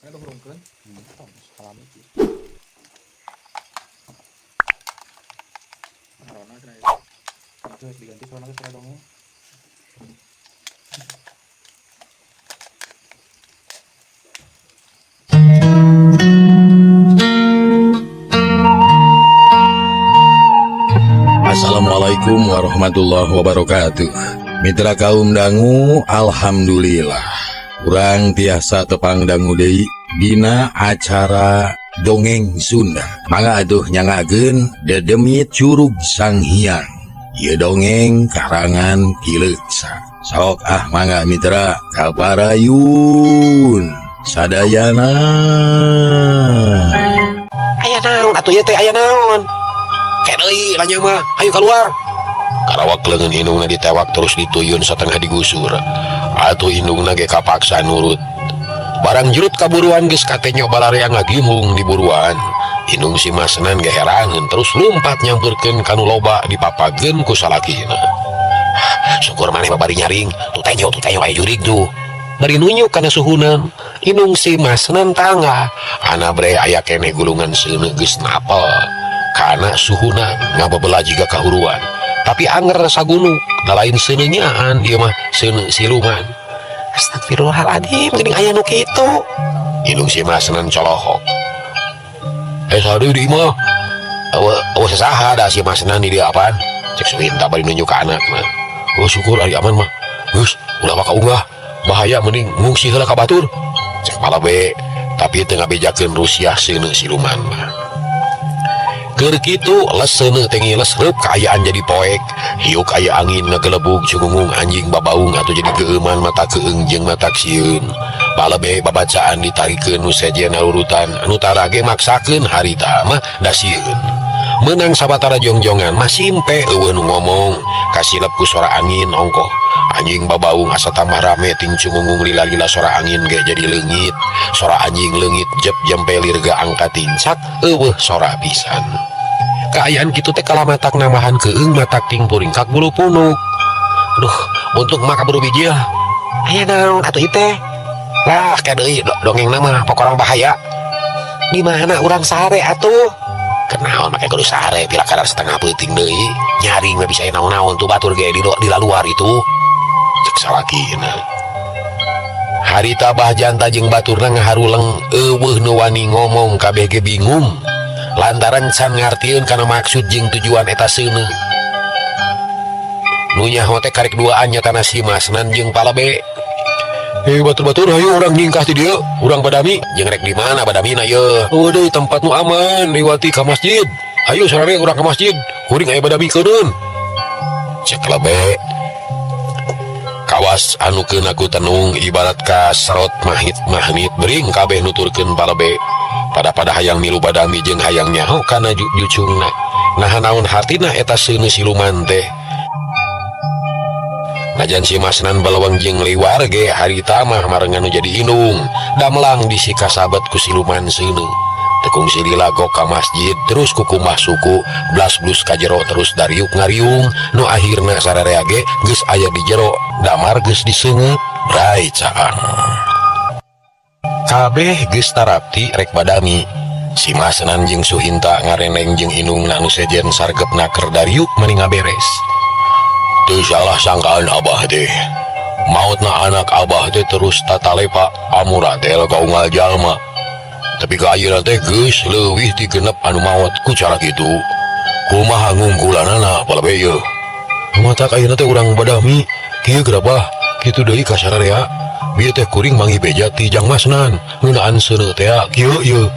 Ini hurungkeun. Tong salami kieu. Corona cenah ieu. Itu harus diganti corona teh suara dongeng. Assalamualaikum warahmatullahi wabarakatuh. Mitra kaum dangu, alhamdulillah. Urang tiasa tepang dangu deui dina acara dongeng Sunda. Mangga atuh nyangakeun dedemit Curug Sanghyang. Ieu dongeng karangan Ki Leuksa. Sok ah mangga mitra kaparayun sadayana. Aya naon atuh ieu teh, aya naon? Ke deui lanya mah, ayo keluar. Karawak leungeun indungna ditewak terus dituyun satengah digusur. Atuh indungna ge kapaksa nurut. Barang jurut kaburuan geus katenyo balarea ngagimung di buruan. Indung si Masnan ge herangeun terus lumpat nyamperkeun ka nu loba dipapageun ku salakina. Syukur maneh babari nyaring, tuh tenyo aya jurig tuh. Bari nunjuk kana suhunan, indung si Masnan tangga. Ana bre aya keneh gulungan seuneu geus napel. Kana suhuna ngabebela jiga kahuruan. Tapi anger sagunuk, da lain seuneu nyaan ieu mah seuneu siluman. Astagfirullahaladzim, geuning aya nu kitu. Indung si Masnan colohok. Sadu di imah. Eueuh, eueuh saha da si Masnan di dieu apaan? Cek Suhinta bari nunjuk ka anakna. Oh syukur ari aman mah. Geus, ulah mah kaunggah. Bahaya mending ngungsi heula ka batur. Cek Palebe, tapi teu ngabejakeun Rusiah seuneu siluman mah. Keur kitu les seuneu teh ngiles reup kaayaan jadi poek. Hiuk aya angin ngagelebug cungungung anjing babaung atuh jadi geueuman mata keung jeung mata sieun. Palebe babacaan ditarikeun nu sejen urutan anu tara ge maksakeun harita mah da sieun. Meunang sabatara jongjongan mah simpe eueuh nu ngomong kasilep ku sora angin ongkoh. Anjing babaung asa tambah rame ting cungungung lila-lila sora angin ge jadi leungit. Sora anjing leungit jep jempe lirga angka tincak eueuh sora pisan. Kaayaan kitu teh kalamatak nambahan keung matak ting puringkak bulu punuk. Aduh, untung mah kaburu bijil. Aya naon atuh ieu teh? Lah, ke deui dongeng mah pok orang bahaya. Di mana urang sare atuh? Kenaon make kudu sare pila kadar setengah peuting deui. Nyaring mah bisa naon-naon tuh batur ge di luar itu. Cek salakina. Harita bah janta jeung baturna ngaharuleng eueuh nu wani ngomong kabeh ge bingung. Lantaran can ngartieun kana maksud jeung tujuan eta seuneu. Nu nyaho teh karek duaan nyatana si Masnan jeung Palebe. Batur-batur hayu urang nyingkah ti dieu, urang badami. Jeung rek di mana badamina ye? Eueuh deui tempat nu aman liwati ka masjid. Hayu sarare urang ka masjid, kuring aya badami keuneun. Cek Lebe. Kawas anu keuna ku tenung ibarat ka serot mahit-mahit bering kabeh nuturkeun Palebe. Pada-pada hayang milu badami jeung hayang nyaho kana jucungna. Naha naon hartina eta seuneu siluman teh. Najan si Masnan baleweng jeung liwar ge harita mah marengan nu jadi indung. Damelang disikasabet ku siluman seuneu. Tekung silila gok ka masjid terus kukumbah suku blas-blus ka jero terus dariuk ngariung nu akhirna sararea ge geus aya di jero damar geus diseungeut brai caang. Kabeh geus tarapti rek badami. Si Masnan jeung Suhinta ngareneng jeung indungna nu sejen sargepna keur dariuk mani ngaberes. Teu salah sangkaan abah teh. Mautna anak abah teh terus tatalepa amura teh kaunggal jalma. Tapi ka ayeuna teh geus leuwih ti genep anu maot ku cara kitu. Kumaha ngungkulanana palebe ieu. Matak ayeuna teh urang badami kieu gerabah kitu deui ka sararea. Bieu teh kuring manggih beja ti Jang Masnan ngeunaan seuneu teh kieu ieu.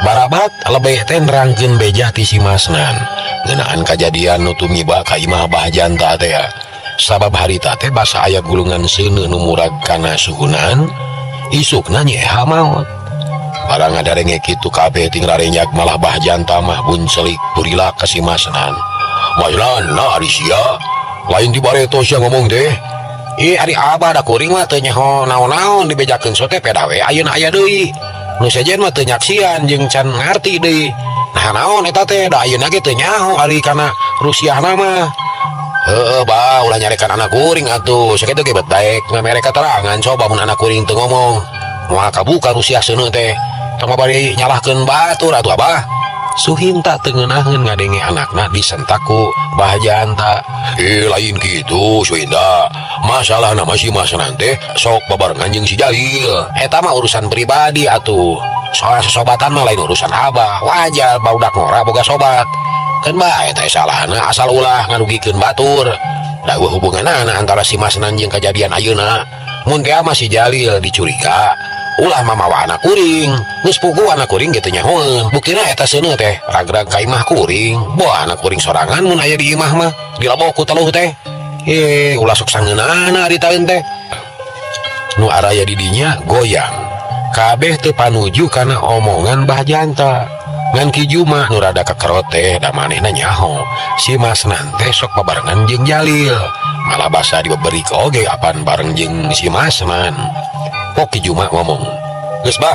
Barabat lebeh teh nerangkeun beja ti si Masnan ngeunaan kajadian nu tumiba ka imah Bah Janta teh. Sabab harita teh basa aya gulungan seuneu nu murag kana suhunan isukna nyeha maot. Barang ngadarenge kitu kabeh ting rarenjag malah Bah Janta mah buncelik burilak ka si Masnan. Masnan, nah ari sia lain di bareto sia ngomong teh. Ih, ari abah da kuring mah teu nyaho naon-naon dibejakeun sote peda we ayeuna aya deui. Nu sejen mah teu nyaksian jeung can ngarti deui. Nah naon eta teh da ayeuna ge teu nyaho ari kana Rusiahna mah. Heeh bah ulah nyarekan anak kuring atuh. Sakitu ge bet daek ngamere katerangan coba mun anak kuring teu ngomong. Moal kabuka rusiah seuneu teh. Tong bari nyalahkeun batur atuh Abah. Suhinta teu ngeunaheun ngadenge anakna disentak ku Bah Janta. Eh, lain kitu Suhinta. Masalahna mah si Masnan teh sok babarengan jeung si Jalil. Eta mah urusan pribadi atuh. Soal sesobatan mah lain urusan Abah. Wajar barudak ngora boga sobat. Keun bae teh salahna asal ulah ngarugikeun batur. Da euweuh hubunganana antara si Masnan jeung kajadian ayeuna. Mun teh mah si Jalil dicuriga, ulah mamawa anak kuring. Geus puguh anak kuring ge teu nyahoeun. Buktina eta seuneu teh ragrag ka imah kuring. Boh anak kuring sorangan mun aya di imah mah dilebok ku teluh teh. Eh, ulah sok sangeunana ari taeun teh. Nu araya di dinya goyang. Kabeh teu panuju kana omongan Bah Janta. Ngan Ki Juma nu rada kekerot teh da manehna nyaho si Masnan teh sok babarengan jeung Jalil. Malah basa dibeberi oge apan bareng jeung si Masnan. Pok Ki Juma ngomong, "Geus Bah,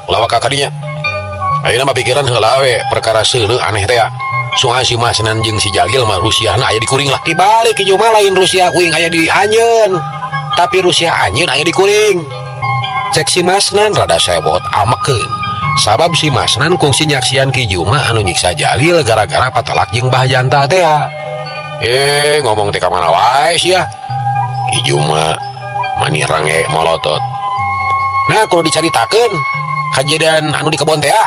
ulah waka ka dinya. Ayeuna mah pikiran heula we perkara seuneu aneh teh ya. Soal si Masnan jeung si Jalil mah rusiahna aya di kuring lah." Dibalik Ki Juma, lain rusiah kuring aya di anjeun, tapi rusiah anjeun aya di kuring. Cek si Masnan rada sewot amekeun. Sabab si Masnan kungsi nyaksian Ki Juma anu nyiksa Jalil gara-gara patelak jeung Bah Janta teh ya. Eh, ngomong teh ka mana wae sia. Ki Juma manirang ge molotot. Nah, kudu dicaritakeun kajadian anu di kebon teh ya.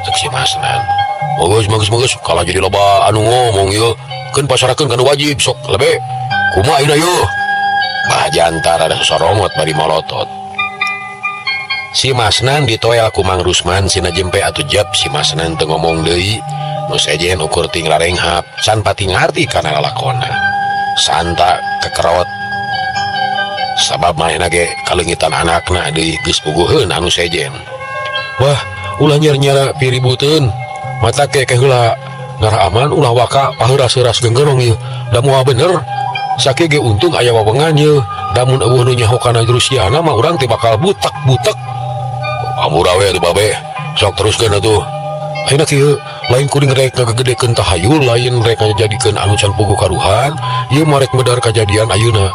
Cek si Masnan. Bagus, bagus, bagus. Kalau jadi loba anu ngomong yeuh, keun pasarakeun kanu wajib sok lebe. Kumaha ayeuna yeuh? Bah Janta rada sosoromot bari molotot. Si Masnan ditoel ku Mang Rusman sina jempe atuh jep si Masnan teu ngomong deui. Nu sejen ukur ting larenghap can pati ngarti kana lalakona. Santa kekerot. Sabab manehna ge kaleungitan anakna deui geus puguheun anu sejen. Wah, ulah nyar-nyara piributeun. Mata ke heula ngarah aman ulah waka paheuras-heuras genggerong ieu. Da moal bener. Sakieu ge untung aya wewengan ieu. Da mun euweuh nu nyaho kana rusiahna mah urang teh bakal butek-butek. Ampura we atuh babe. Sok teruskeun atuh. Ayeuna kieu, lain kuring rek ngagegedekeun tahayul, lain rek ngajadikeun anu can puguh karuhan, ieu mah rek medar kajadian ayeuna.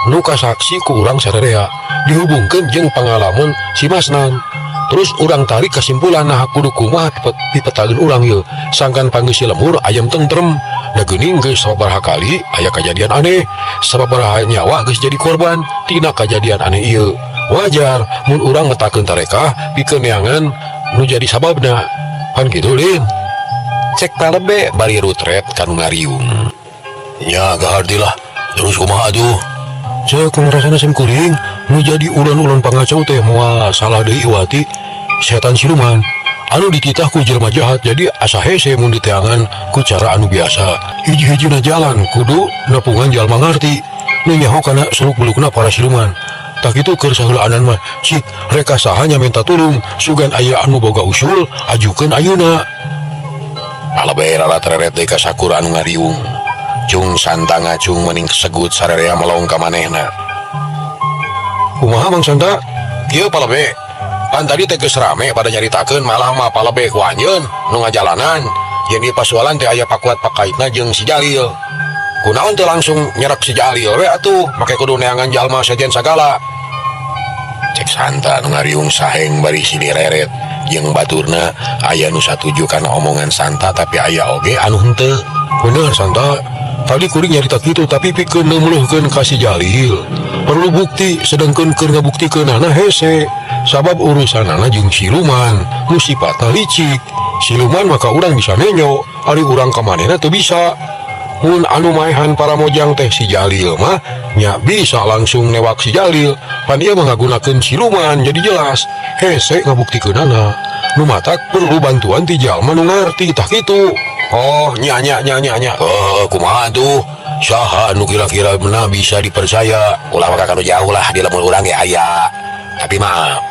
Nu kasaksi ku urang sararea dihubungkeun jeung pangalaman si Masnan. Terus urang tarik kesimpulan, nah kudu kumaha pipetaeun urang ieu. Sangkan panggeusi lembur ayam tentrem. Da geuning geus sababaraha kali aya kajadian aneh, sababaraha nyawa geus jadi korban tina kajadian aneh ieu. Wajar mun urang metakeun tarekah pikeun neangan nu jadi sababna. Pan kitu lin. Cek palebe bari rutret kanu ngariung. Nya gaharti lah. Terus kumaha atuh? Cek ngrasana sim kuring nu jadi ulun-ulun pangacau teh moal salah deui wati setan siluman. Anu dititah ku jelema jahat, jadi asa hese mun diteangan ku cara anu biasa. Hiji-hijina jalan kudu nepungan jalma ngarti. Nu nyaho kana seluk-belukna para siluman. Tak itu keur saheulaanan mah cik reka saha nya minta tulung sugan aya anu boga usul ajukeun ayeuna. Palebe rara tereret deui ka sakur anu ngariung. Cung Santa ngacung mending segut sarerea melong ka manehna. Kumaha Mang Santa? Kieu Palebe. Pan tadi teh geus rame pada nyaritakeun, malah mah Palebe ku anjeun nu ngajalanan. Yen ieu pasualan teh aya pakuat pakaitna jeung si Jalil. Kunaon teh langsung nyerek si Jalil we atuh, make kudu neangan jalma sejen sagala. Cek Santa nu ngariung saheng bari silih reret jeung baturna aya nu satuju kana omongan Santa, tapi aya oge anu henteu. Bener Santa, tadi kuring nyarita kitu tapi pikeun neumleuhkeun ka si Jalil. Perlu bukti, sedangkeun keur ngabuktikeunana hese. Sabab urusanana jeung siluman, nu sifatna licik. Siluman maka urang bisa nenyo, ari urang ka manehna teu bisa. Mun anu maehan para mojang teh si Jalil mah nya bisa langsung newak si Jalil. Pan ieu mah ngagunakeun siluman, jadi jelas hese ngabuktikeunana. Nu matak perlu bantuan ti jalma nu ngarti tah kitu. Oh, nya nya nya nya nya. Oh, kumaha tuh? Saha anu kira-kira mena bisa dipercaya? Ulah maka kanu jauh lah, di lamun urang ge aya. Tapi maaf,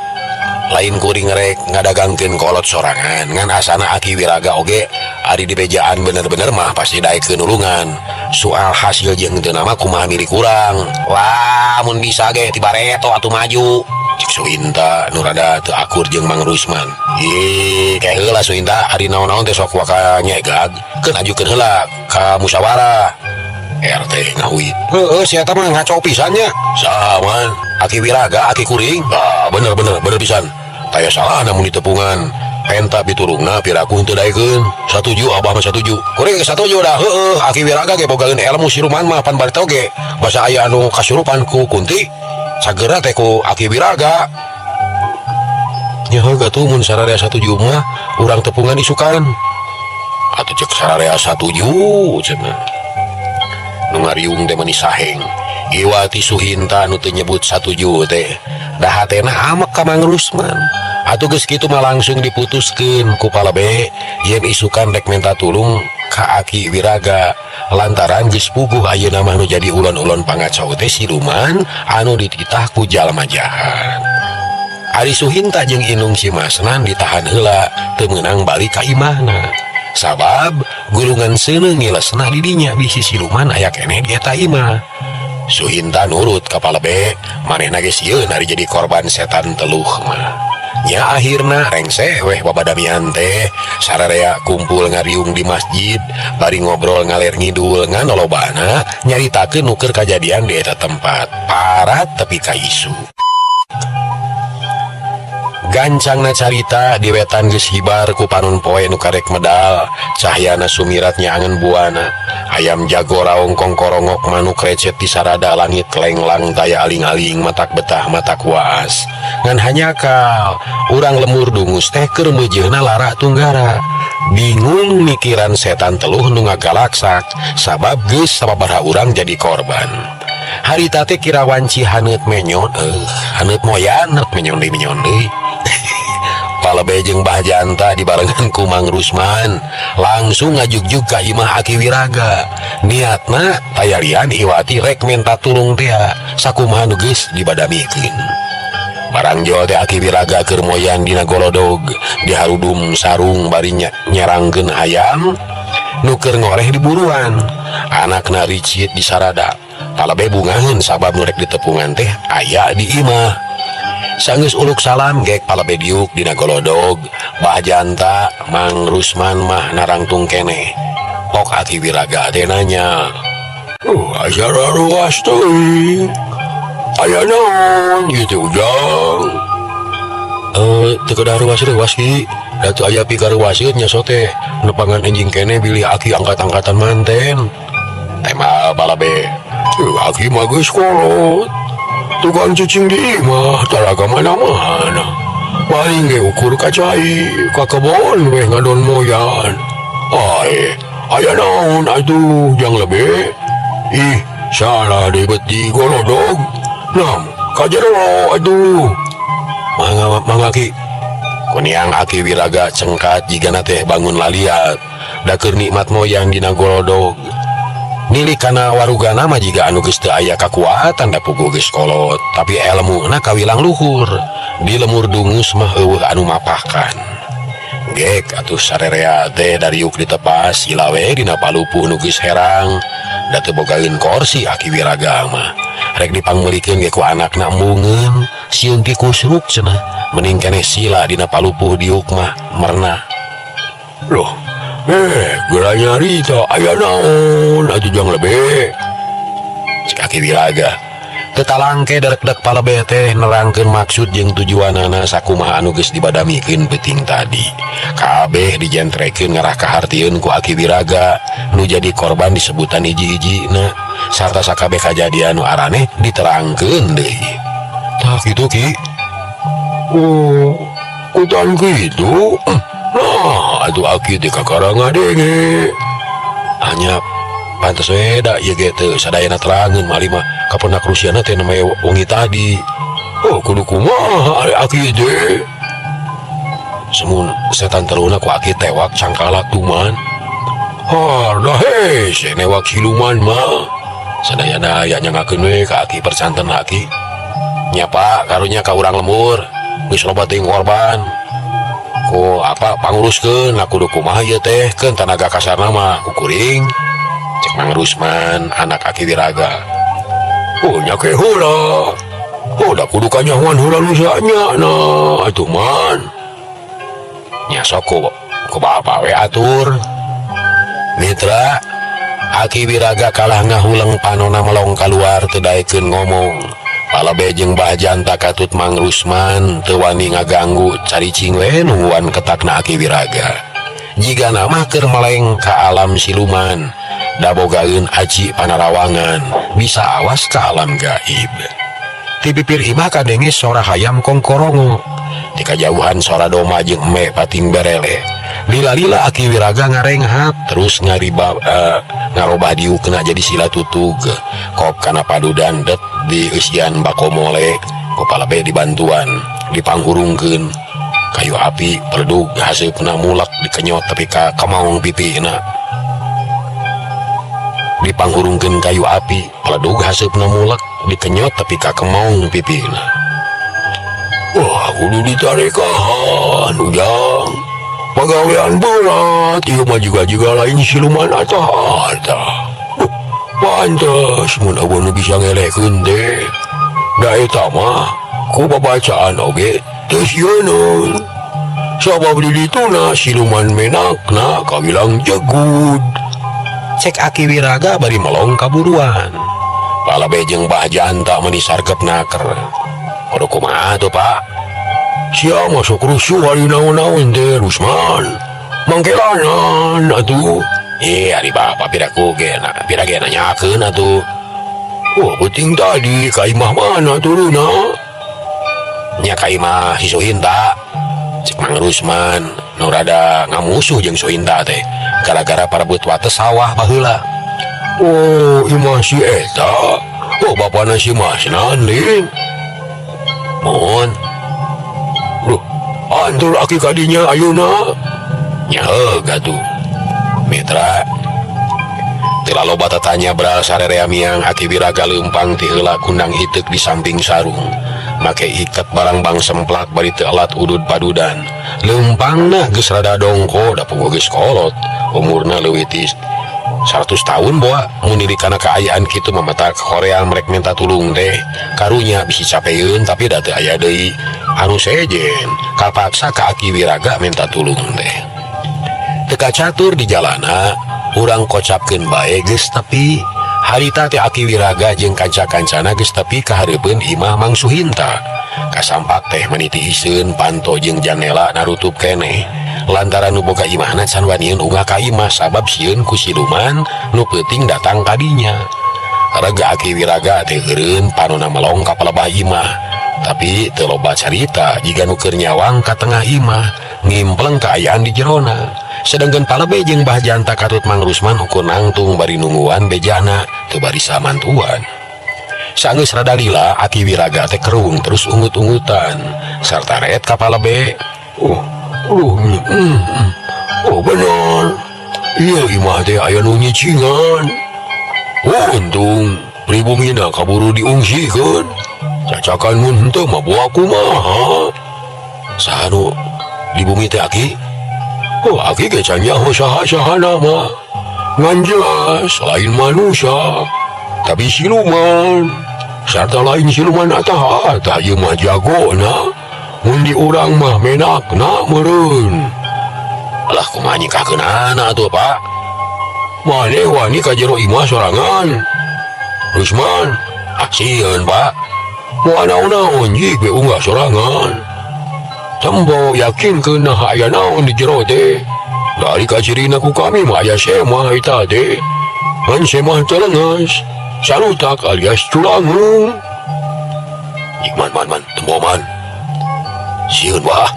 lain kuring rek ngadagangkeun kolot sorangan, ngan asana Aki Wiraga oge ari di bejaan bener-bener mah pasti daekeun nulungan. Soal hasil jeung teu nama kumaha milik urang. Wah, mun bisa ge ti bareto atuh maju. Cek Suinta nu rada teu akur jeung Mang Rusman. Ih, kayak heula Suinta, ari naon-naon teh sok waka nyegag, keun ajukeun heula ka musyawarah. RT ngahuit. Heeh, si eta mah ngaco pisan nya. Saha, Man? Aki Wiraga, aki kuring. Ah, bener bener bener pisan. Taya salah namun ditepungan. Penta piturungna piraku henteu daekeun. Satuju abah mah satuju. Kuring ge satuju dah heueuh Aki Wiraga ge bogaeun elmu siluman mah pan bari oge. Basa aya anu kasurupan ku Kunti. Sagera teh ku Aki Wiraga. Nya heuh atuh mun sararea satuju mah urang tepungan isukan. Atuh cek sararea satuju cenah. Nu ngariung teh meni saheng. Iwati Suhinta nu teu nyebut satuju teh. Da hatena amek ka Mang Rusman. Atuh geus kitu mah langsung diputuskeun ku palebe yen isukan rek minta tulung ka Aki Wiraga lantaran geus puguh ayeuna mah nu jadi ulon-ulon pangacau teh siluman anu dititah ku jalma jahat. Ari Suhinta jeung indung si Masnan ditahan heula teu meunang balik ka imahna. Sabab gulungan seuneu ngilesna di dinya bisi siluman aya keneh di eta imah. Suhinta nurut ka palebe, manehna ge sieun ari jadi korban setan teluh mah. Nya akhirna rengse weh babadamian teh sararea kumpul ngariung di masjid bari ngobrol ngaler ngidul ngan lolobana nyaritakeun nu keur kajadian di eta tempat parat tepi ka isu. Gancangna carita di wetan geus hibar ku panon poe nu karek medal cahyana sumirat nyaangeun buana ayam jago raong kongkorongok manuk recet di sarada langit lenglang taya aling-aling matak betah matak waas ngan hanyakal urang lemur dungus teh keur meujeuna lara tunggara bingung mikiran setan teluh nu ngagalaksak sabab geus sababaraha urang jadi korban. Harita teh kira wanci haneut menyon haneut moyan haneut menyon deui menyon deui. Palebe jeung Bah Janta dibarengan ku Mang Rusman langsung ngajugjug ka imah Aki Wiraga niatna tayarian iwati rek minta tulung teh sakumaha nu geus dibadamikeun. Barang jol teh Aki Wiraga keur moyan dina golodog diharudum sarung bari nyerangkeun hayam nu keur ngoreh di buruan anakna ricit di sarada. Palebe bungaheun sabab nu rek ditepungan teh aya di imah. Sanggeus uluk salam gek palebe diuk dina golodog Bah Janta Mang Rusman mah narangtung keneh. Pok Aki Wiraga teh nanya, "Oh, asa raruas teuing. Aya naon ieu teh Ujang?" Teu kedah reuas-reuas Ki. Da teu aya pikaruaseun nya so teh nepangan enjing keneh bilih Aki angkat-angkatan manten. Tema palabe. Aki mah geus kolot. Tukang cicing di imah tara ka mana-mana. Paling ge ukur ka cai, ka kebon weh ngadon moyan. Ae, aya naon atuh Jang Lebe? Ih, salah debet di golodog. Nam, ka jero atuh. Mangga mangga Ki. Kuniang Aki Wiraga cengkat jigana teh bangun laliat. Da keur nikmat moyan dina golodog. Nilik kana warugana mah jiga anu geus teu aya kakuatan da puguh geus kolot, tapi elmuna kawilang luhur. Di lemur dungus mah eueuh anu mapahkan. Gek atuh sarerea teh dariuk ditepas sila we dina palupuh nu geus herang. Da teu bogaeun korsi Aki Wiraga mah. Rek dipangmeulikeun ge ku anakna embungeun, sieun tikusruk cenah. Mending keneh sila dina palupuh diuk mah merna. Loh, geura nyarita aya naon atuh Jang Lebe? Cek Aki Wiraga. Teu talangke derek-dek palebe teh nerangkeun maksud jeung tujuanana sakumaha anu geus dibadamikeun peuting tadi. Kabeh dijentrekeun ngarah kahartieun ku Aki Wiraga nu jadi korban disebutan hiji-hijina sarta sakabeh kajadian nu araneh diterangkeun deui. Tah kitu Ki. Oh, kutan kitu? Nah, atuh Aki teh kakara ngadenge. Hanya pantes we da ieu ge teu sadayana terangeun mali mah kapenak rusiana teh namanya wengi tadi. Oh, kudu kumaha ari Aki teh? Semun setan teruna ku Aki tewak cangkalak tuman. Harda hese newak siluman mah. Sadayana aya nyangakeun we ka Aki percanten Aki. Nya Pak, karunya ka urang lemur. Geus loba teuing korban. Ku apa panguruskeun lah kudu kumaha ieu teh keun tanaga kasarna mah ku kuring. Cek Mang Rusman anak Aki Wiraga. Oh nya ke heula. Oh da kudu kanyahoan heula nu nya nah atuh man. Nya sok ku bapa we atur. Mitra Aki Wiraga kalah ngahuleng panona melong kaluar teu daekeun ngomong. Palebe jeung Bah Janta katut Mang Rusman teu wani ngaganggu caricing we nungguan ketakna Aki Wiraga. Jigana mah keur meleng ka alam siluman, da bogaeun aji panarawangan, bisa awas ka alam gaib. Ti pipir imah kadenge sora hayam kongkorongo. Ti kajauhan sora doma jeung eme pating berele. Lila-lila Aki Wiraga ngarenghat terus ngariba ngarobah diukna jadi sila tutug. Kop kana padudan det di eusian bakomole, ku palebe dibantuan, dipanghurungkeun. Kayu api peledug haseupna mulak dikenyot tapi ka kamaung pipina. Dipanghurungkeun kayu api peledug haseupna mulak dikenyot tapi ka kemaung pipina. Wah, kudu ditarekahan ujang. Pagawean berat, ieu mah juga-juga lain siluman atah-atah. Pantes mun eueuh nu bisa ngelehkeun teh. Da eta mah ku babacaan oge teu sieuneun. Sabab di dituna siluman menakna kawilang jegud. Cek Aki Wiraga bari melong kaburuan. Palabe jeung Bah Janta meuni sargep naker. Kudu kumaha tuh, Pak? Sia masuk rusuh hari naon-naon teh, Rusman. Mangkelanan atuh. Ih, ari bapak piraku ge na, pira ge nanyakeun atuh. Wah, penting tadi ka imah mana turunna? Nya ka imah si Suhinta. Cek Mang Rusman nu rada ngamusuh jeung Suhinta teh gara-gara parebut wates sawah baheula. Oh, imah si eta. Oh, bapana si Masnan lin. Mohon. Duh, antur aki kadinya ayeuna. Nya heug atuh. Mitra. Teu laloba tatanya bral sarerea miang Aki Wiraga leumpang ti heula kundang iteuk di samping sarung. Make iket barang bang semplak bari teu alat udud padudan. Leumpangna geus rada dongko da puguh geus kolot. Umurna leuwih ti 100 tahun boa mun diri kana kaayaan kitu mah mata Korea merek minta tulung teh. Karunya bisi capeun tapi da teu aya deui anu sejen. Kapaksa ka Aki Wiraga minta tulung teh. Teu kacatur di jalana urang kocapkeun bae geus tepi. Harita teh Aki Wiraga jeung kanca-kancana geus tepi ka hareupeun imah Mang Suhinta. Kasampak teh meniti iseun panto jeung janela narutup keneh. Lantaran nu boga imahna can waniun unggah ka imah sabab sieun ku siluman nu peuting datang kadinya. Raga Aki Wiraga teh eureun panona melong ka palebah imah. Tapi teu loba carita jiga nu keur nyawang ka tengah imah ngimpleng kaayaan di jerona. Sedangkan palebe jeung Bah Janta katut Mang Rusman ukur nangtung bari nungguan bejana teu barisa mantuan. Sanggeus rada lila Aki Wiraga teh kerung terus ungut-ungutan sarta ret ka palebe. Oh, oh benar. Iya imah teh aya nu nyicingan. Oh, untung pribumina kaburu diungsikeun. Cacakan mun henteu mah boa kumaha. Saha nu di bumi teh Aki? Oh, Aki ge can nyaho saha-sahana mah. Ngan jelas lain manusia, tapi siluman. Sarta lain siluman atah-atah ieu mah jagona. Mun di urang mah menakna meureun. Alah kumaha nyikahkeunana atuh, Pak? Maneh wani ka jero imah sorangan? Rusman, ah sieun, Pak. Moal naon-naon jig we unggah sorangan. Tembo yakinkeun naha aya naon di jero teh. Dari kacirina ku kami mah aya semah eta teh. Ngan semah teu leungeus, sarutak alias culangung. Ih, man man man, tembo man. Sieun wah.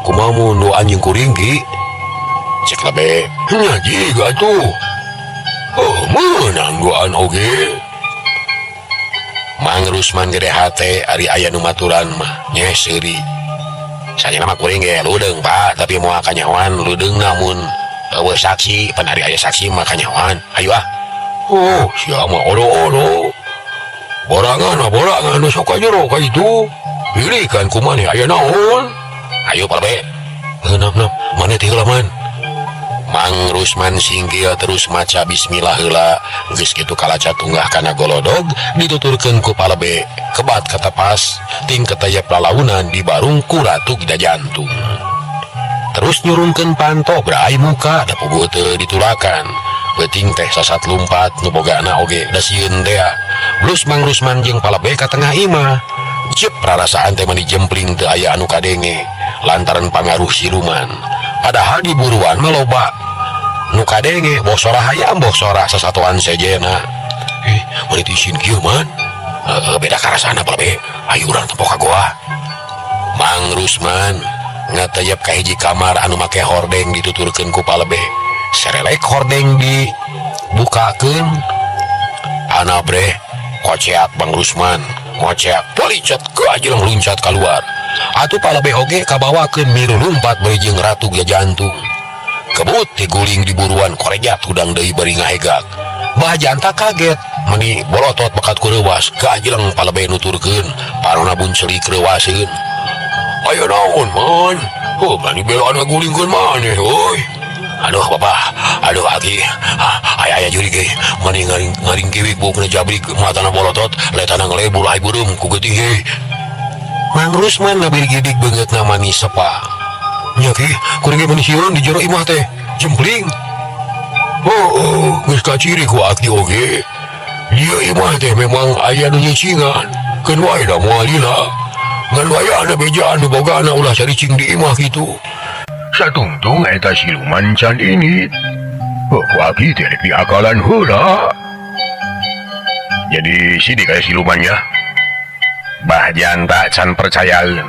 Kumaha mun nu anjing kuring ki? Cek lebe. Nya jiga tuh. Oh, meunang duaan oge. Mang Rusman gede hate ari aya nu maturan mah nyeh seuri. Sajana mah kuring ge ludeung, Pak, tapi moal kanyahoan ludeungna mun eueuh saksi, pan ari aya saksi mah kanyahoan. Hayu ah. Oh, sia mah olo-olo. Borangan mah borangan nu sok ka jero ka itu. Pilikan ku maneh aya naon? Ayo palebe. Heuh nam nam, maneh teh heula man. Mang Rusman singgil terus maca bismillah heula. Geus kitu kalaca tunggah kana golodog dituturkeun ku palebe. Kebat kata pas ting ketayap lalaunan di barung ku Ratu Gida Jantung. Terus nyurungkeun panto brai muka da puguh teu ditulakan. Peuting teh sasat lumpat nu bogana oge da sieun tea. Blus Mang Rusman jeung palebe ka tengah imah. Cep rarasaan teh mani jempling teu aya anu kadenge lantaran pangaruh siluman. Padahal di buruan mah loba nu kadenge boh sora hayam boh sora sasatoan sejena. Mani tisin kieu man. Beda karasana palebe. Ayo urang tempo ka goa. Mang Rusman ngateyep ka hiji kamar anu make hordeng dituturkeun ku palebe. Serelek hordeng dibukakeun. Anabreh koceak Bang Rusman, ngoceak policet keajelang luncat keluar. Atuh palebe oge kabawakeun miru lumpat bari jeung ratu jantung. Kebut diguling di buruan korejat hudang deui bari ngahegak. Bah janta kaget, meni bolotot bakat ku reuwas, keajelang palebe nuturkeun, parona buncelik reuwaseun. Ayo naon man? Oh, mani belaan ngagulingkeun maneh euy. Aduh bapak, aduh aki, aya aya jurig ge, mani ngaring ngaring kiwik buukna jabrik, matana bolotot, letana ngelebur ai beureum ku geuting ge. Mang Rusman ngabirgidig beungeutna mani sepa. Nya ki, kuring ge mani sieun di jero imah teh, jempling. Oh, oh, geus kaciri ku aki oge. Dieu imah teh memang aya nu nyicingan, keun wae da moal lila. Ngan wayahna bejaan nu bogana ulah caricing di imah kitu. Satungtung eta siluman can ini. Oh, ku aki teh rek diakalan heula. Jadi sidik aya silumannya. Bah janta can percayaeun.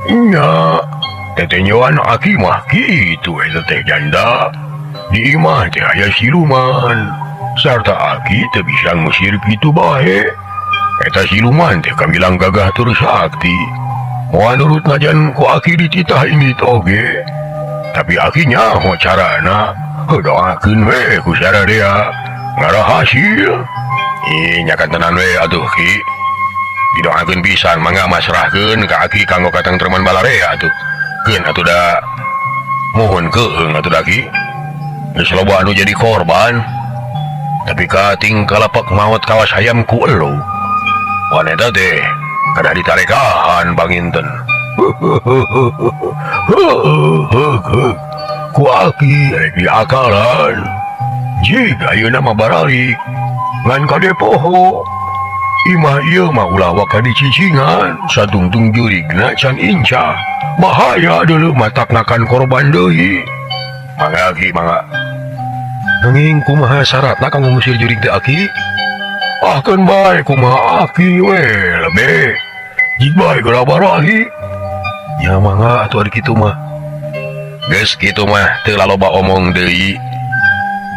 Nya, tetenyoan aki mah kitu eta teh janda. Di imah teh aya siluman. Sarta aki teu bisa ngusir kitu bae. Eta siluman teh kabilang gagah tur sakti. Moal nurut najan ku aki dititah ini oge. Tapi aki nyaho carana. Heuh, doakeun we ku saradea. Ngarah hasil. Ih, nyakan tenan we atuh ki. Didoakeun pisan mangga masrahkeun ka aki kanggo katengtreman balarea atuh. Keun atuh da mohon keung atuh da ki. Geus loba anu jadi korban. Tapi kating kalapak maot kawas hayam ku elu. Waneta teh kada ditarekahan banginten. Ku aki rek diakalan. Jig ayeuna mah baralik. Ngan kade poho. Imah ieu mah ulah waka dicicingan, satungtung jurigna can incah. Bahaya deuleu mataknakan korban deui. Mangga aki mangga. Nanging kumaha syaratna kanggo ngusir jurig teh aki? Ah keun bae kumaha aki we lebe. Jig bae geura barahi. Nya mangga atuh ari kitu mah. Geus kitu mah teu laloba omong deui.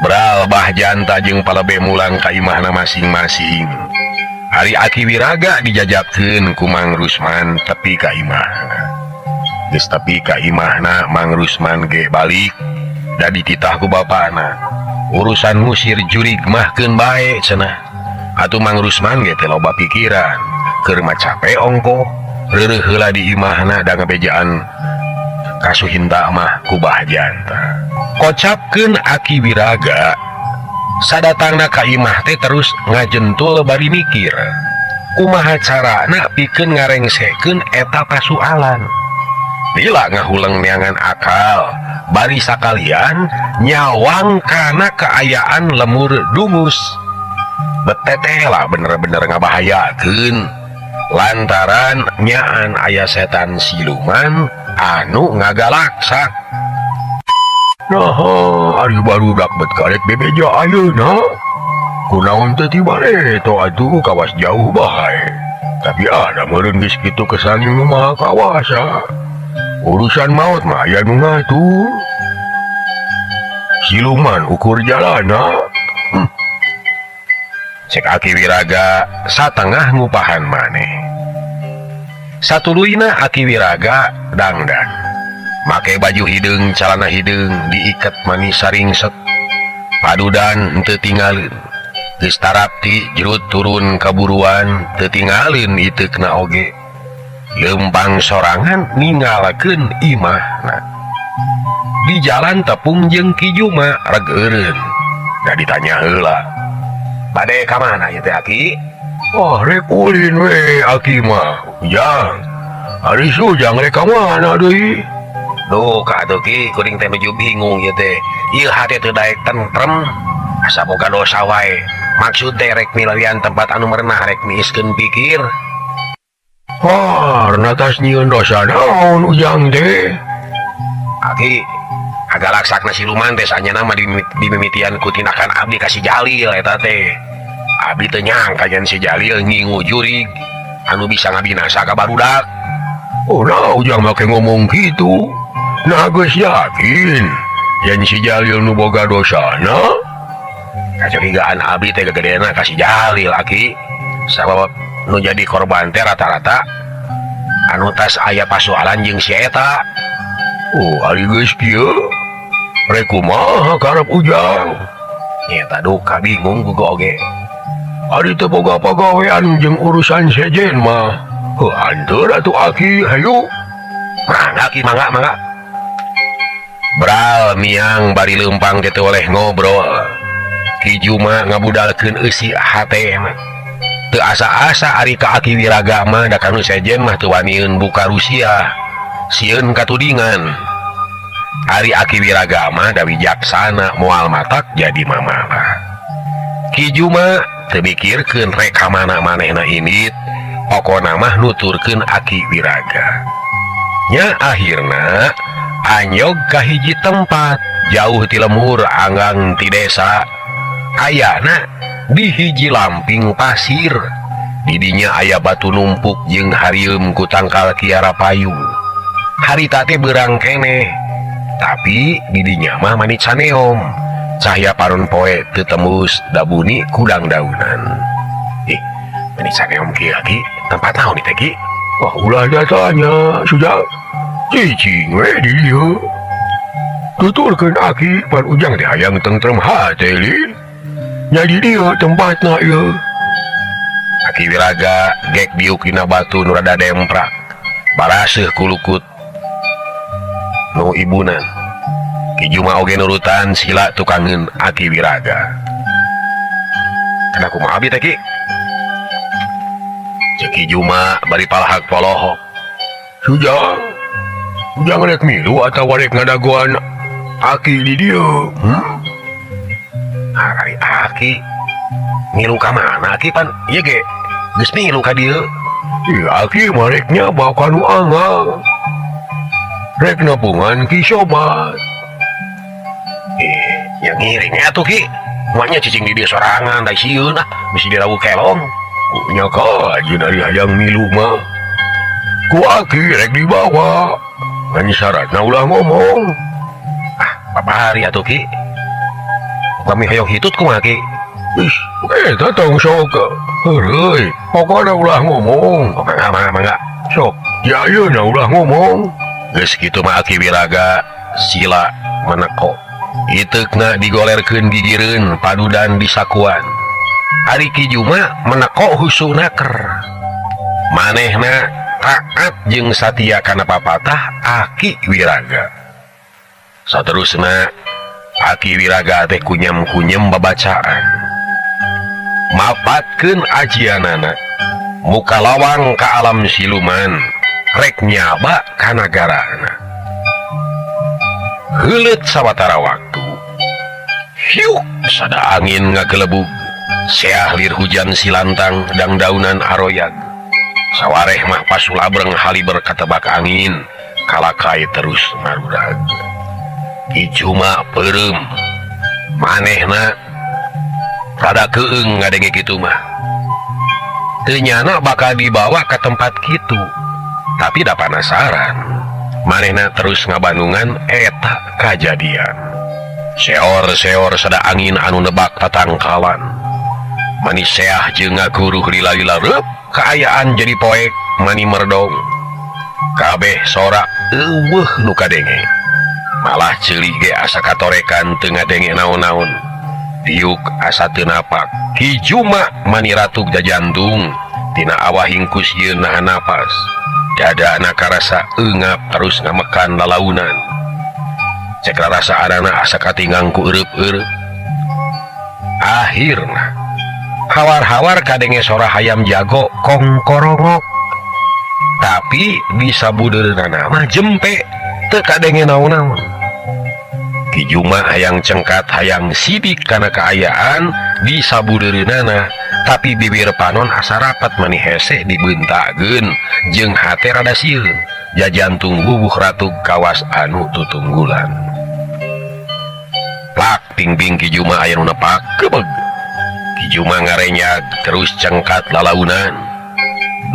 Bral bah janta jeung palebe mulang ka imahna masing-masing. Ari Aki Wiraga dijajabkeun ku Mang Rusman tepi ka imahna. Geus tepi ka imahna Mang Rusman ge balik da dititah ku bapana. Urusan ngusir jurig mah keun bae cenah. Atuh Mang Rusman ge teh loba pikiran. Keur mah cape ongkoh, reureuh heula di imahna da ngabejaan kasuhinta mah ku bah janta. Kocapkeun Aki Wiraga sadatangna ka imah teh terus ngajentul bari mikir. Kumaha carana pikeun ngarengsekeun eta pasualan. Lila ngahuleng neangan akal, bari sakalian nyawang kana kaayaan lemur dungus. Beteteh lah bener-bener ngabahayakeun lantaran nyaan aya setan siluman anu ngagalaksak. Nah, ari barudak bet karek bebeja ayeuna. Kunaon teh tibareto atuh kawas jauh bae. Tapi ada meureun geus kitu kesan nu maha kawasa. Urusan maut mah aya nu ngatur. Siluman ukur jalana. Cek Aki Wiraga satengah ngupahan maneh. Satuluyna Aki Wiraga dangdan. Make baju hideung, calana hideung diiket manis saringset. Padudan teu tinggalin. Geus tarapti jerut turun kaburuan teu tinggalin iteukna oge. Lempang sorangan ninggalkeun imahna. Di jalan tepung jeung Ki Juma reg eureun. Da ditanya heula. Bade ka mana ieu teh Aki? Oh, rek ulin we Aki mah. Jang. Ari sujang rek ka mana deui? Duh ka atuh Ki, kuring teh nuju bingung ieu teh. Ieu hate teu daek tentrem, asa boga dosa wae. Maksud teh rek milarian tempat anu merenah rek miiskeun pikir. Har tas nyieun dosa naon ujang teh? Aki, agak laksakna siluman teh sanyana mah dimimitian ku tindakan abdi ka si Jalil eta teh. Abdi teu nyangka yen si Jalil ngingu jurig anu bisa ngabinasa ka barudak. Oh, nah ujang make ngomong kitu. Nah geus yakin yen si Jalil nu boga dosana. Kacurigaan abdi teh gegedena ka si Jalil Aki. Sabab nu jadi korban teh rata-rata anu tas aya pasoalan jeung si eta. Oh, ari geus kieu rek kumaha karep ujang? Eta duka bingung ku oge. Ari teu boga pagawean jeung urusan sejen mah. Heuh anteur atuh Aki, hayu. Mangga Ki, mangga mangga. Bral miang bari leumpang teh teu oleh ngobrol. Ki Juma ngabudalkeun eusi hate mah. Teu asa-asa ari ka Aki Wiraga mah da kanu sejen mah teu waniun buka Rusia. Sieun katudingan. Ari Aki Wiraga mah da wijaksana moal matak jadi mamala. Ki Juma teu mikirkeun rek ka mana manehna indit, pokona mah nuturkeun Aki Wiraga. Nya akhirna anyog ka hiji tempat jauh ti lembur anggang ti desa. Ayana di hiji lamping pasir. Didinya aya batu numpuk jeung harieum ku tangkal kiara payung. Harita teh beurang keneh, tapi didinya mah mani caneom. Cahya paron poe teu tembus dabuni kudang daunan. Ih, mani caneom kieu Ki, tempat naon ieu teh Ki? Wah, ulah datanya sudah cicing we di dieu. Tuturkeun Aki pan ujang teh hayang tentrem hate lin. Nya di dieu tempatna ieu. Aki Wiraga gek diuk dina batu nu rada demprak. Baraseuh kulukut nu ibunan. Ki Juma oge nurutan sila tukangeun Aki Wiraga. Kana kumaha abi teh Ki? Ceuk Ki Juma bari palahak polohok. Sujang, ujang rek milu atawa rek ngadagoan Aki di dieu? Ari Aki ngilu ka mana Aki pan ieu ge geus milu ka dieu. Ih, Aki mah rek nyaba ka nu anggang. Rek nepungan Ki Sobat. Ih, nya ngiring atuh Ki. Moalnya cicing di dieu sorangan da sieun ah bisi dirawu kelong. Nya kajeun ari hayang milu mah. Ku Aki rek dibawa. Ngan syaratna ulah ngomong. Ah, babari atuh Ki. Kami hoyong hitut kumaha Ki? Ih, eta tong sok. Heureuy, pokona ulah ngomong. Oh, mangga mangga mangga. Sok, ya ayeuna ulah ngomong. Geus kitu mah Aki Wiraga sila meneko. Iteukna digolerkeun gigireun padudan di sakuan. Ari Ki Juma meneko husuna ker. Manehna taat jeung satia kana papatah Aki Wiraga. Saterusna Aki Wiraga teh kunyam-kunyam babacaan. Mapatkeun ajianana. Muka lawang ka alam siluman, rek nyaba ka nagarana. Heuleut sawatara waktu. Hiuk sada angin ngagelebug. Seah lir hujan silantang dangdaunan aroyag. Sawareh mah pasulabreng haliber katebak angin, kalakai terus marudag. Ki Juma peureum. Manehna rada keung ngadenge kitu mah. Teu nyana bakal dibawa ka tempat kitu. Tapi da panasaran. Manehna terus ngabandungan eta kajadian. Seor-seor sada angin anu nebak tatangkalan. Mani seah jeung ngaguruh lila-lila reup kaayaan jadi poek mani merdong. Kabeh sorak eueuh nu kadenge. Malah ceuli ge asa katorekan teu ngadenge naon-naon. Diuk asa teu napak. Ki Juma mani ratuk jajantung tina awah hingkus yeun nahan napas. Dadana karasa eungap terus ngamekan lalaunan. Cek rasa aranana asa katinggang ku eureub-eureub. Akhirna hawar-hawar kadenge sora hayam jago kongkorongok. Tapi bisa budeureunana mah jempe Teu kadenge naon-naon. Ki Juma hayang cengkat hayang sidik kana kaayaan di sabudeureunana, tapi bibir panon asa rapat mani hese dibeuntageun jeung hate rada sieun. Jajantung bubuh ratug kawas anu tutunggulan. Plak pingbing Ki Juma aya nu nepak kebeg. Ki Juma ngarenyag terus cengkat lalaunan.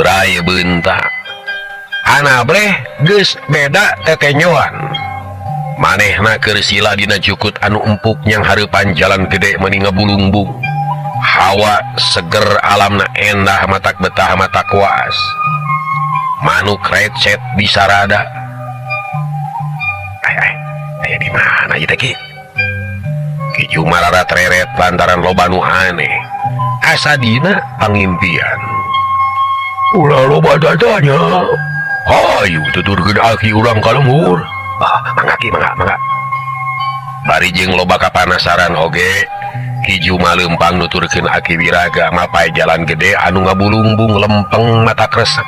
Bray beunta. Anabreh geus beda tetenyoan. Manehna keur sila dina jukut anu empuk nyang hareupan jalan gede meuni ngabulungbung. Hawa seger alamna endah matak betah matak waas. Manuk recet disarada. Ay, ay, aya di mana ieu teh Ki? Ki Juma rada tereret lantaran loba nu aneh. Asa dina pangimpian. Ulah loba tatanya. Hayu tuturkeun aki urang ka lembur. Ah, mangga Ki, mangga, mangga. Bari jeung loba kapanasaran oge, Ki Juma leumpang nuturkeun Aki Wiraga mapay jalan gede anu ngabulungbung lempeng mata resep.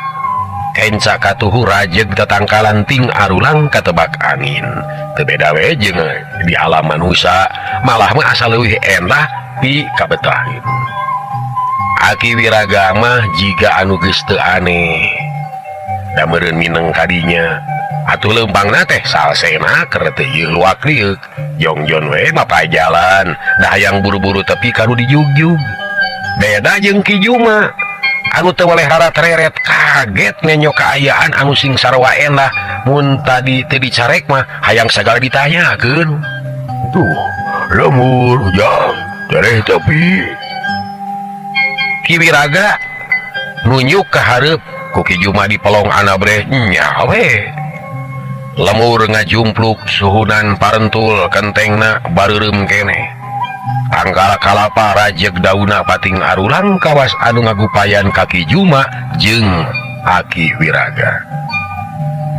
Kenca katuhu rajeg tatangkalan ting arulang katebak angin. Teu beda we jeung di alam manusia, malah mah asa leuwih endah pi kabetaheun. Aki Wiraga mah jiga anu geus teu aneh. Da meureun mineng kadinya. Atuh leumpangna teh salsena keur teu ieu luak lieuk. Jongjon we mapay jalan, da hayang buru-buru tepi ka nu dijugjug. Beda jeung Ki Juma. Anu teu weleh rarereret kaget nenyo kaayaan anu sing sarua endah mun tadi teu dicarek mah hayang sagala ditanyakeun. Tuh, lembur ujang, tereh tepi. Ki Wiraga nunjuk ka hareup ku Ki Juma dipelong anabreh nya we. Lemur ngajumpluk suhunan parentul kentengna bareureum keneh. Tangkal kalapa rajeg dauna pating arulang kawas anu ngagupayan ka Ki Juma jeung Aki Wiraga.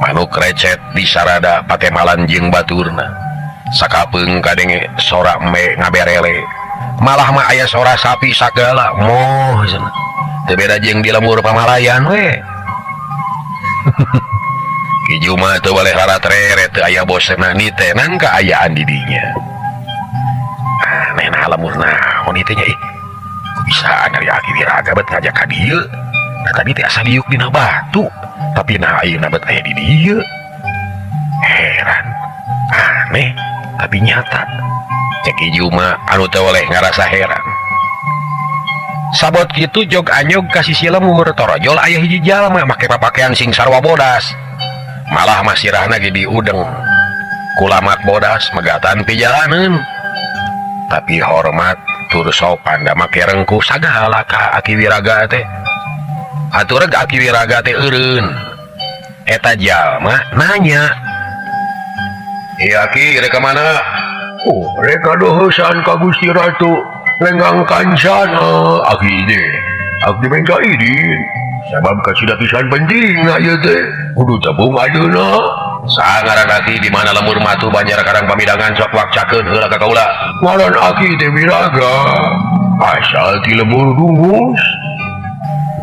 Manuk recet disarada patemalan jeung baturna. Sakapeung kadenge sora me ngaberele. Malah mah aya sora sapi sagala moh cenah. Teu beda jeung di lembur pamalayan we. Ki Juma teu baleh rarereret teu aya bosenna nitenan kaayaan di dinya. Aneh nah lemur naon ieu teh nya ih. Ku bisa nyari Aki Wiraga bet ngajak ka dieu. Nah tadi teh asa diuk dina batu, tapi nah ayeuna bet aya di dieu. Heran, aneh, tapi nyata. Cek Ki Juma anu teu weleh ngarasa heran. Sabot kitu jog anyog ka sisi lemur torojol aya hiji jalma make papakean sing sarua bodas. Malah mah sirahna ge diudeng. Kulamak bodas megatan pijalaneun. Tapi hormat tur sopan da make rengkuh sagala ka Aki Wiraga teh. Atur reg Aki Wiraga teh eureun. Eta jalma nanya. Iya Ki, rek ka mana? Oh, rek kadoheusan ka Gusti Ratu Lenggang Kancana aki teh. Abdi minta idin. Sabab kasida pisan penting na ieu teh. Kudu tepung ayeuna. Saha ngaran aki di mana lembur matu Banjar Karang Pamidangan sok wakcakeun heula ka kaula. Ngaran aki teh Wiraga. Asal ti lembur Dungus.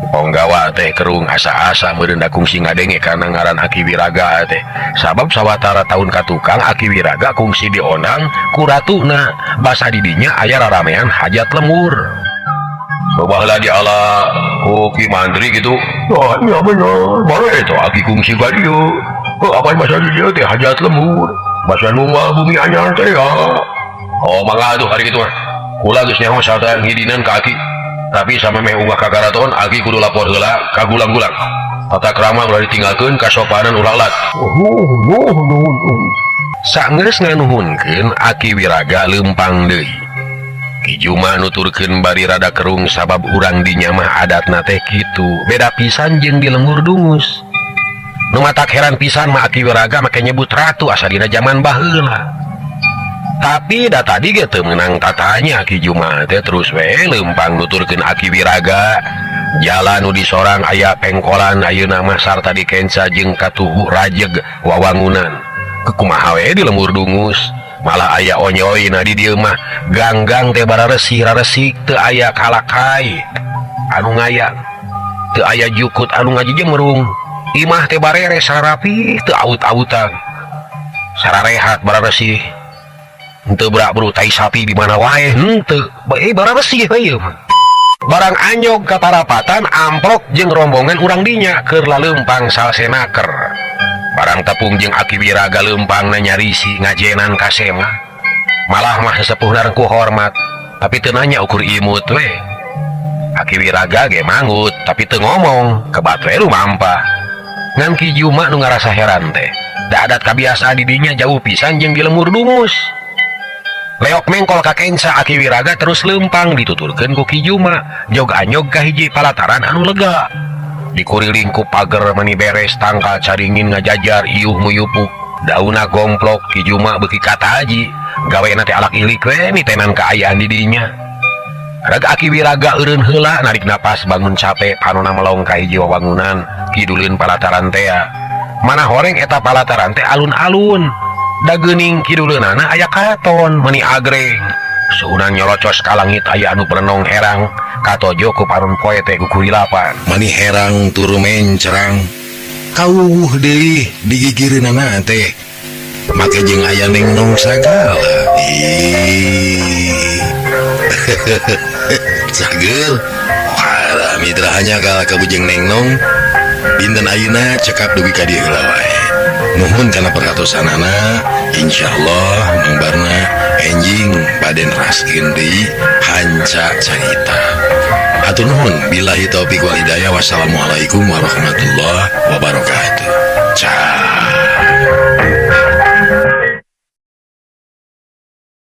Ponggawa teh kerung asa-asa meureun da kungsi ngadenge kana ngaran Aki Wiraga teh. Sabab sawatara taun ka tukang Aki Wiraga kungsi diondang ku ratuna. Basa di dinya aya raramean hajat lembur. Baheula di ala ku Ki Mantri gitu. Wah, iya bener. Bare eta aki kungsi ka dieu. Heuh, apa masa di dieu teh hajat lembur. Basa nu mah bumi anyar teh ya. Oh, mangga atuh hari kitu mah. Kula geus nyaho sarta ngidinan ka aki. Tapi samemeh unggah ka karaton aki kudu lapor heula ka gulang-gulang. Tata krama ulah ditinggalkeun, kasopanan ulah lat. Oh, nuhun, nuhun, nuhun. Sanggeus nganuhunkeun Aki Wiraga leumpang deui. Ki Juma nuturkeun bari rada kerung sabab urang dinya mah adatna teh kitu. Beda pisan jeung di lembur Dungus. Nu matak heran pisan mah Aki Wiraga make nyebut ratu asa dina jaman baheula. Tapi da tadi ge teu meunang tatanya Ki Juma teh terus we leumpang nuturkeun Aki Wiraga. Jalan nu disorang aya pengkolan ayeuna mah sarta dikenca jeung katuhu rajeg wawangunan. Kumaha we di lembur Dungus. Malah aya onyoy na di dieu mah ganggang teh bararesih raresik teu aya kalakai anu ngayang. Teu aya jukut anu ngajejemerung. Imah teh bareres sarapi teu aut-autan. Sararehat bararesih. Henteu berak-beru tai sapi di mana wae henteu. Bae bararesih we ieu mah. Barang anjog ka parapatan amprok jeung rombongan urang dinya keur laleumpang salsenaker. Barang tepung jeung Aki Wiraga leumpangna nyarisi ngajenan ka sema. Malah mah sesepuhna rengkuh hormat, tapi teu nanya ukur imut we. Aki Wiraga ge manggut, tapi teu ngomong, kebat we lumampah. Ngan Ki Juma nu ngarasa heran teh. Da adat kabiasaan di dinya jauh pisan jeung di lembur Dungus. Leok mengkol ka kenca Aki Wiraga terus leumpang dituturkeun ku Ki Juma, jog anyog ka hiji palataran anu lega. Dikuriling ku pager mani beres tangkal caringin ngajajar iuh muyupuk. Dauna gomplok Ki Juma beuki kataji, gawena teh alak ilik we mitenan kaayaan di dinya. Reg Aki Wiraga eureun heula narik napas bangun capek panona melong ka hiji wawangunan kiduleun palataran tea. Mana horeng eta palataran teh alun-alun. Da geuning kiduleunana aya katon meuni agreng. Suhuna nyolocos ka langit aya anu berenong herang katojo ku parun poe teh gugurilapan. Mani herang turu mencerang kawuwuh deui digigireunana teh make jeung aya nengnong sagala. Ih. Cager. Wah, mitra hanya kalah ka bujeng nengnong. Dinten ayeuna cekap dugi ka dieu heula wae. Nuhun kana perhatosanana, insyaallah Mang Barna enjing bade neraskeun deui hanca carita. Hatur nuhun, billahi taufik wal hidayah, wassalamualaikum warahmatullahi wabarakatuh. Ciao.